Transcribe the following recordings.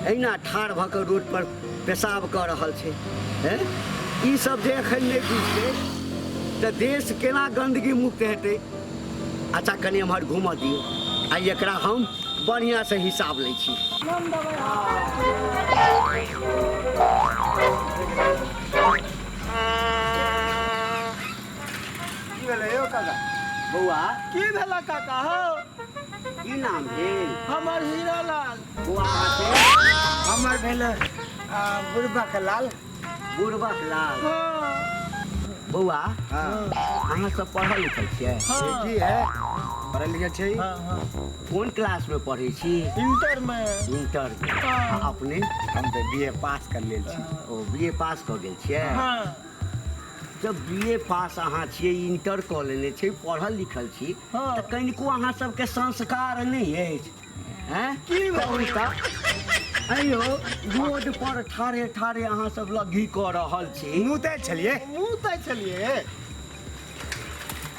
एहिना ठाढ़ भऽ कऽ रोड पर पेशाब कऽ रहल छै। हैं, ई सब जे एखन नहि बुझतै तऽ देश केना गंदगी मुक्त हेतै? अच्छा, कनि एम्हर घूमऽ दियौ, आ एकरा हम बढ़िआँसँ हिसाब लै छी। की भेलै यौ काका? बौआ, की भेला काका हौ? की नाम भेल? हमर हीरालाल। बौआ, अहाँके? हमर भेल बुढ़बक लाल। बुढ़बक लाल। हँ। बौआ, हँ। अहाँ सब पढ़ल लिखल छियै? हँ। की है, पढ़ल लिखल छै। हँ हँ। कोन क्लास में पढ़ै छी? इंटर में। इंटर में। हँ। आ अपने? हम तऽ बी ए पास कर लेल छी। ओ, बी ए पास कऽ गेल छियै? हँ। जब बी ए पास अहाँ छियै, इंटर कऽ लेने छी, पढ़ल लिखल छी, हँ। तऽ कनिको अहाँ सबके संस्कार नहि अछि? हैं, की भेल? कहू तऽ, अइयो रोड पर ठाढ़े ठाढ़े अहाँ सब लग्घी कऽ रहल छी। मुँह तऽ छलियै। मुँह तऽ छलियै।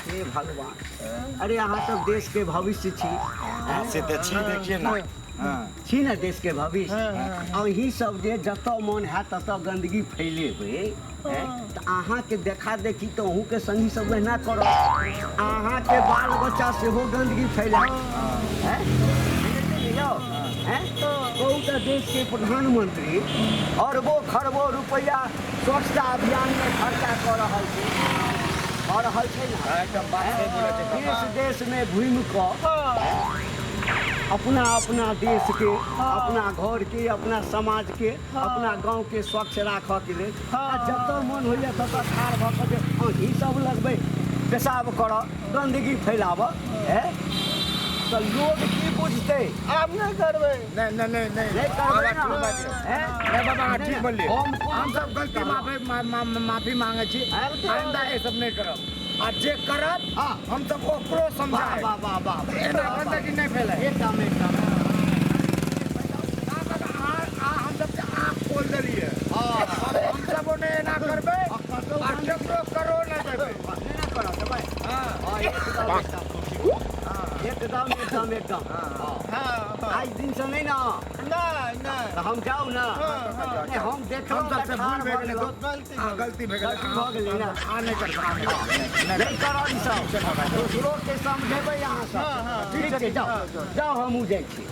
हे भगवान, अरे अहाँ सब देश के भविष्य छी। हाँ, से तऽ छी, देखिए ना। हाँ। छी ने देश के भविष्य? हाँ, अहीं सब जे जतऽ मन हैत ततऽ गंदगी फैलेबै, हैं, तऽ अहाँके देखा देखी तऽ अहूँके संगी सब एहिना करत, अहाँके बाल बच्चा सेहो गंदगी फैलायत। हैं? यौ, हैं? कहू तऽ, देश के प्रधानमंत्री अरबो खरबो रुपैआ स्वच्छता अभियान में खर्चा कऽ रहल छै, कऽ रहल छै ने? एकदम बात सही बोलै छै देश काका। देश में घुमि कऽ अपना अपना देश के, अपना घर के, अपना समाज के, अपना गाँव के स्वच्छ राखऽ के लेल, आ जतऽ मन होइए ततऽ ठाढ़ भऽ कऽ जे अहीं सब लगबै पेशाब करऽ, गंदगी फैलाबऽ, हैं, तऽ लोग की बुझतै? आब नहि करबै। नहीं नहीं नहीं नहीं। नहि करबै बाबा, ने? ठीक बात छै। हैं? नहीं बाबा, अहाँ ठीक नहि, बोललियै। हम सब गलती माफी माफी मांगे छी, आइंदा ई सब नहीं करब, आ जे करत हम सब ओकरो वाह समझाएब। वाह वाह वाह। एना गंदगी नहीं फैलाए। एकदम एकदम। हम सब के आँख खोल देलियै। हम सब ओने एना करबै आ केकरो करो नहीं देबै। नहि ने करऽ देबै। हाँ। हाँ, एकदम एकदम एकदम एकदम। हाँ। हँ। आज दिन से नहीं ना? नहि नहि। तऽ हम जाउ ना? हाँ। नहि, हम देखलहुँ हम सबसे तऽ ठाढ़ भूल भए भऽ गेलै। गेलहुँ। गलती। हाँ, गलती भए गेलै। गलती भऽ गेलै ने? आ नहि करबै, आ नहि करबै। नहि करब ई सब, दोसरो के समझेबै अहाँ सब। हाँ। ठीक छै, जाउ जाउ, हमहूँ जाइ छी।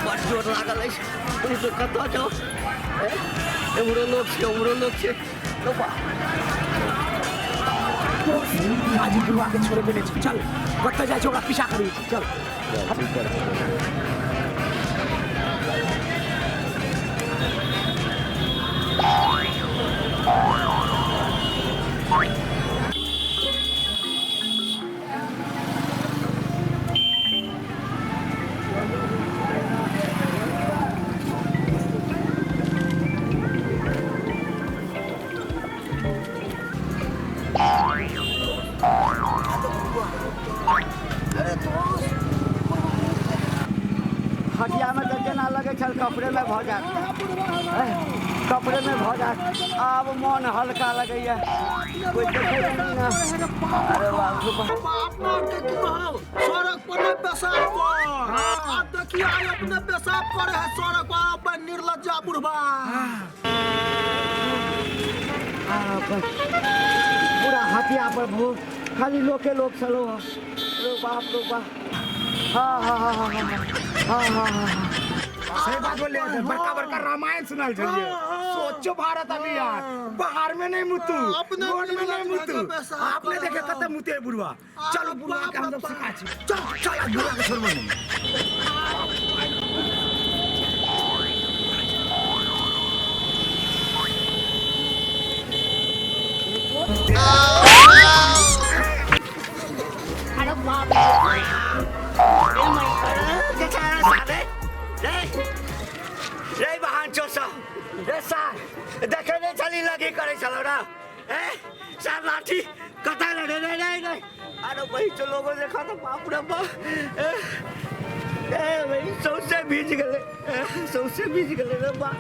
बड़ जोर लागल अछि। पुलिस, कतऽ जाउ? एम्हरो लोक छै, उम्हरो लोक छै। आज बुढ़वा के छोड़े के नहीं छै। चल, कतऽ जाइ छै, ओकरा पीछा करी, चल। खटिया में तऽ जेना लगै छल कपड़े में भऽ जायत, कपड़े में भऽ जायत। आब मन हल्का लगैया, कोई देखैया नहि ने। अरे बाप रे बाप। अपना के की कहब, सड़क पर नहीं पेशाब कर। आब देखिए आइ अपने पेशाब करे है सड़क पर अपन निर्लज्जा बुढ़बा। पूरा हटिया पर भूख खाली लोके लोक छलो। रो बाप रो बाप। हाँ हाँ हाँ हाँ हाँ हाँ हाँ हाँ। सही बात बोले, बड़का बड़का रामायण सुनाल छलिए। सोचो भारत अभियान, बाहर में नहीं मुतू, अपने रोड में नहीं मुतू। आपने आपने देखे कते मुते बुढ़वा। चलो बुढ़वा के हम सब सिखा छी। चल चल आज बुढ़वा के छोड़बो नहीं। अरे बाप रे, रे बहान चोसा रे सार, देखे नहीं छली लगी करे छलो ना। ए सार लाठी कतऽ रे रे रे रे। अरे वही तो लोगों देखा तो बाप रे बाप। ए ए वही सौंसे भीज गेलै, सौंसे भीज गेलै रे बाप।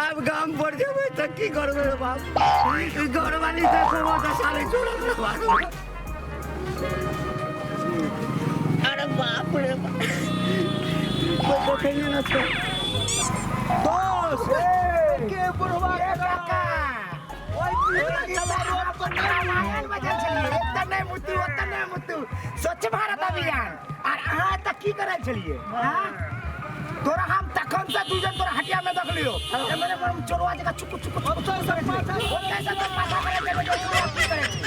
आब गाम पर जेबै तऽ की करबै रे बाप? घरवाली देखबो तऽ सारे छोड़त रे बाप। अरे बाप रे बाप, कोई देखै नहि ने छै। दोस्त के बुढ़वा ए काका, ओइ बुढ़वा रोड पर नहीं रामायण बजल छलिए, एतऽ नहि मुतू ओतऽ नहि मुतू, स्वच्छ भारत अभियान। आर अहाँ एतऽ की करै छलिए? हाँ? तोरा हम तखन से दू जन तोरा हटिया में देखलियो, एमरे पर हम चोरवा जकाँ चुकु चुकु चुकु चुकु करै छलिए। ओतै से तोर पाछा करै छलिए, जो चोरवा की करै छै।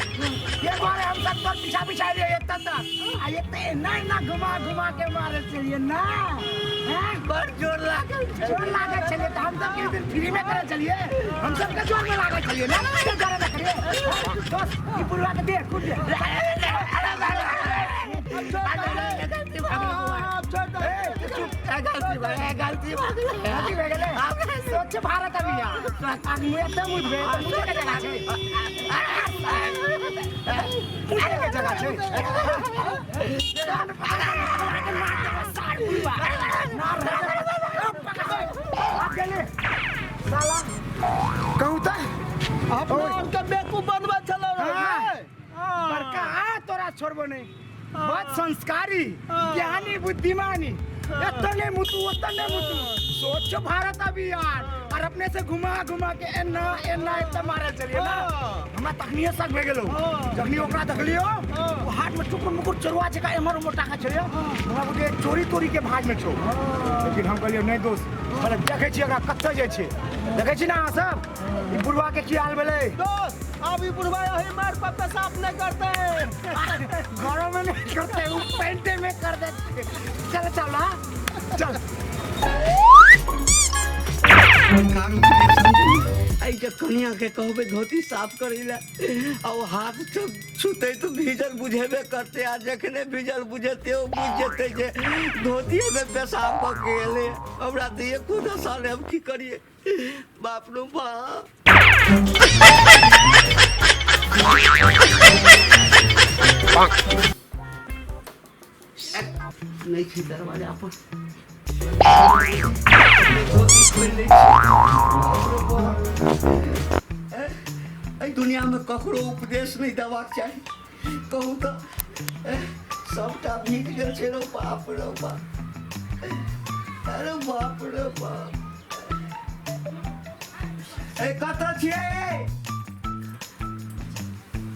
ये दुआरे हम सब तोर पीछा पीछा एलियो एतऽ तक, आ एतऽ एना एना घुमा घुमा के मारै छलिए ना। हाँ? बड़ जोर लागल छै। जोर लागल छलिए तऽ हम सब के दिन फ्री में करै छलिए, हम सब के जोर में लागल छलिए ना, के जोर में करिए। दोस्त ई बुढ़वा के देख खुद दे। गलती भऽ गेलै, गलती भऽ गेलै। स्वच्छ भारत अभियान। आ मुँह एतऽ मुतबै तऽ मुँहे के जगह छै, मुँहे के जगह छै। साला कहू तऽ अपना के बेवकूफ बनबै छलो रे। बड़का आ तोरा छोड़बो नहीं। बहुत संस्कारी, ज्ञानी, बुद्धिमानी, एतऽ नहीं मुतू ओतऽ नहीं मुतू, स्वच्छ भारत अभियान। और अपने से घुमा घुमा के एना एना एतऽ मारल चलिए ना। हमरा तखनिये शक भए गेलो जखनी ओकरा देखलियो ओ हाथ में टुकुर मुकुर चोरवा जकाँ एम्हर उम्हर ताकै छलियो। हमरा बुझे चोरी तोरी के भाग में छौ, लेकिन हम कहलियै नहीं दोस्त, पहिले देखै छियै एकरा कतऽ जाइ छै। देखै छी ना अहाँ सब ई बुढ़वा के की हाल भेलै। दोस्त अब ई बुढ़वा यही मार पर पेशाब नहीं करते, घरों में नहीं करते, वो पेंटे में कर देते। चल चल हाँ चल। एहि जे कनिया के कहबै धोती साफ करै लए, आ ओ हाथ छूतै तऽ भीजल बुझेबे करतै, आ जखने भीजल बुझेतै ओ बुझि जेतै जे धोतिए में पेशाब कऽ के एलै। हमरा तऽ एको दशा नहि, हम की करियै बाप रो बाप। नहि छै दरवाजा पर, धोती खोलि लै छी। एहि दुनिया में ककरो उपदेश नहि देबाक चाही। कहू तऽ सबटा भीज गेल छै। रो बाप रो बाप, अरे बाप रे बाप। ए कतऽ छियै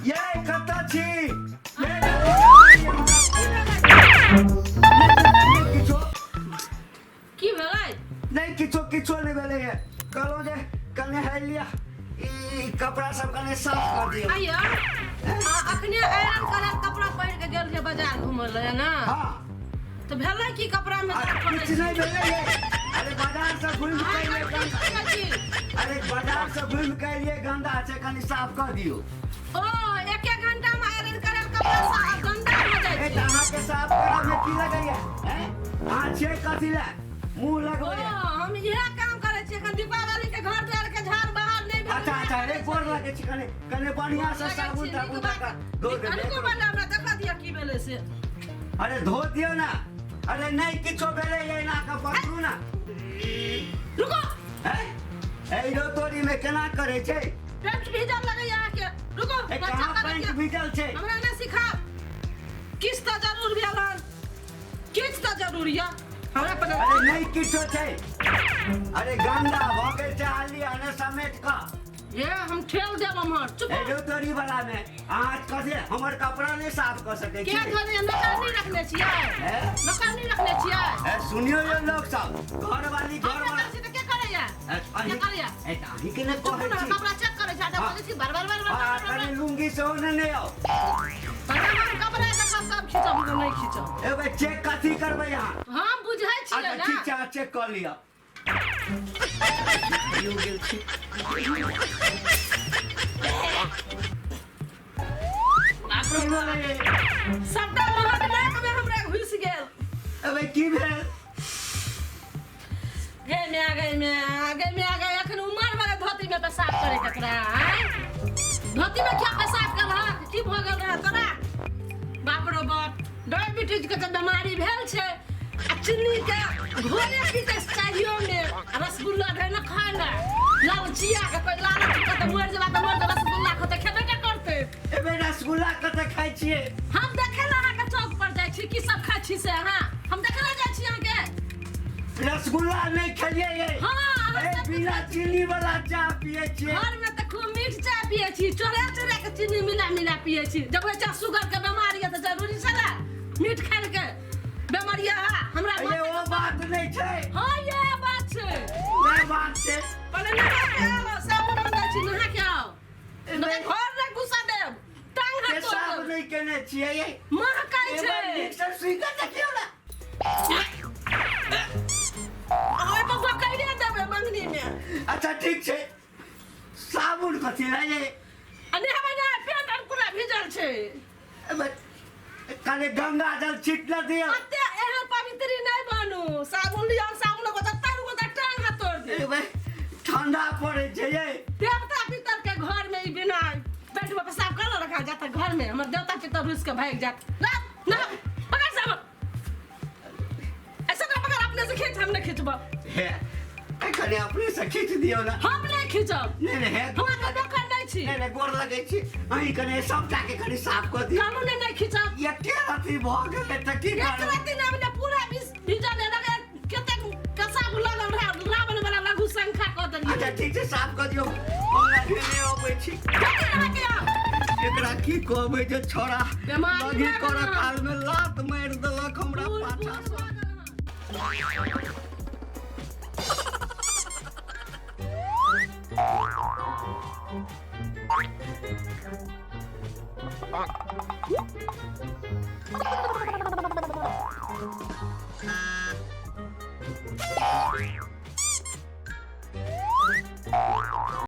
ये? कतऽ छी ये? किछो की भेलै? नहि किछो, किछो नहि भेलैए। कहलहुँ जे कने है लिअ ई कपड़ा सब कने साफ कऽ दियौ। आइयो अखने आयरन करल कपड़ा पहिर के गेल रहियै बाजार घूमय लए ना? हाँ। तऽ भेलै की कपड़ा में? किछु नहि भेलैए। अरे बाजार से घुमि के एलियै गंदा। अरे बाजार से घुमि के एलियै, गंदा छै, कनी साफ कऽ दियौ। ओ एक एक घंटा में आयरन करल कपड़ा साफ गंदा हो जाइ ए छै। तऽ अहाँके साफ करऽ में की लगैया? हैं, अहाँ छियै कथी लए मुँह ओ लगबैया? हम इएह काम करै छियै। एखन दीपावली के घर द्वार के झाड़ बहार नहि भेल। अच्छा अच्छा, रे गोर लगै छी, कने कने बढ़िया से साबुन ताबुन दऽ कऽ धो देबै। अनको वाला हमरा देखा दिअ की भेलै से। अरे धो दियौ ना। अरे नहीं किछो भेलै एना के पकड़ू ना। रुको। हैं? एहि रो तोरी में केना करे छै? पेंट भीजल लगैया अहाँके। रुको, ए, बच्चा कहाँ करै पेंट के। भीजल छै? हमरा नहि सिखाब। किछु तऽ जरूर भेल हन, किछु तऽ जरूर यऽ हमरा पर। अरे नहीं किछो छै। अरे गंदा भऽ गेल छै, हाली आने समेट कऽ। ये हम ठेल देब अम्हर, चुप। एहि रो तोरी वाला में अहाँ कथी हमर कपड़ा नहीं साफ कऽ सकै के छी? घरे नौकरानी रखने छियै? हैं? नौकरानी रखने छियै? ए, सुनियो यो लोग सब घर वाली हम घर नहि वाला करै छी तऽ के करैया? ए, के करैया? ए, तऽ अहीं के ने चुप कहै ने, छी। कपड़ा चेक करै छै, हाँ। बजै छी बार बार बार बार हाँ, बार। कनि लुंगी सेहो ने आउ। पहिने हम कपड़ा देखब तब खींचब, हम नहि खींचब। एबै चेक कथी करबै अहाँ? हम बुझै छियै अच्छा ने। ठीक छै, अहाँ चेक कऽ लिअ। गेल छी। बाप रे की भेलै? सबटा महक नाक में हमरा घुसि गेल। एबै की भेल? गे म्या गे म्या गे म्या गे, एखन उमर वाला धोती में पेशाब करे के तोरा, आँय? धोती में क्या पेशाब करलहक? की भऽ गेल रहे तोरा? बाप रो बाप, डायबिटीज के तऽ बीमारी भेल छै आ चीनी के घोरे पीते चाहियो में आ रसगुल्ला रहे न खाय ले लालचिया के, कोई लालच के तऽ मरि जेबा तऽ मरि जेबा, रसगुल्ला खेतै खेबे के करतै। एबै रसगुल्ला कतऽ खाइ छियै? हम देखे ला अहाँके चौक पर जाइ छी की सब खाइ छी से अहाँ, हम देखे ला जाइ छी अहाँके। रसगुल्ला नहि खेलियै ये? हाँ, अहाँ ए, सब बिना चीनी वाला चाह पियै छियै। घर में तऽ खूब मीठ चाय पियै छी, चोरा चोरा के चीनी मिला मिला पियै छी। जब होइ छै शुगर के बीमारी है तऽ जरूरी छै ने मीठ खाय के बीमारी है हमरा। ये ओ बात नहि छै। हाँ, ये बात छै। वएह बात छै। पहिले नहा के आउ, साबुन मंगाइ छी, नहा के आउ, नहि घर नहि घुसा देब, टांग हाथ तोड़ पेशाब देब। नहि केने छियै ये। महकै एबै छै। नीक से सुइ कऽ देखियौ ने। ओहि पर बकैरे देबै मंगनी में। अच्छा ठीक छै, साबुन कथी लए ये? आ नहेबै ने, पेंट आर पूरा भीजल छै। एबै कने गंगा जल छीट न दियौ। अते एहन पवित्री नहि बनू, साबुन लिअ, साबुन को जत्ता रुको तऽ टांग हाथ तोड़ दे। एबै ठंडा पड़ै छै ये। देवता पितर के घर में ई बिना पेट में पेशाब कर रखा जाता, घर में हमर देवता पितर रुस के भागि जात। ना ना, पकड़ साबुन, ऐसा ना पकड़, अपने से खींच, हम नहीं खींचब। हे, कने अपने से खींच दियौ ने। हम नहीं खींचब। नहि नहि, हे। हमरा के नौकर नहीं छी। नहि नहि, गोर लगै छी, अहीं कने सबटा के कनि साफ कऽ दियौ। कानून नहीं खींचब। एके रति भऽ गेलै तऽ की एक करबै? राति ने अपने पूरा भीजल है, लगे कतेक पेशाब लगल रहे, रावण वाला लघु शंखा कऽ देलियै। अच्छा ठीक छै, साफ कऽ दियौ, हमरा नहि अबै छी। कथी अहाँके आउ? एकरा की कहबै जे छोड़ा बेमारी लगी भए करऽ गेल। काल में लात मारि देलक हमरा बूढ़ पाछा बूढ़ सँ। भऽ गेल हन।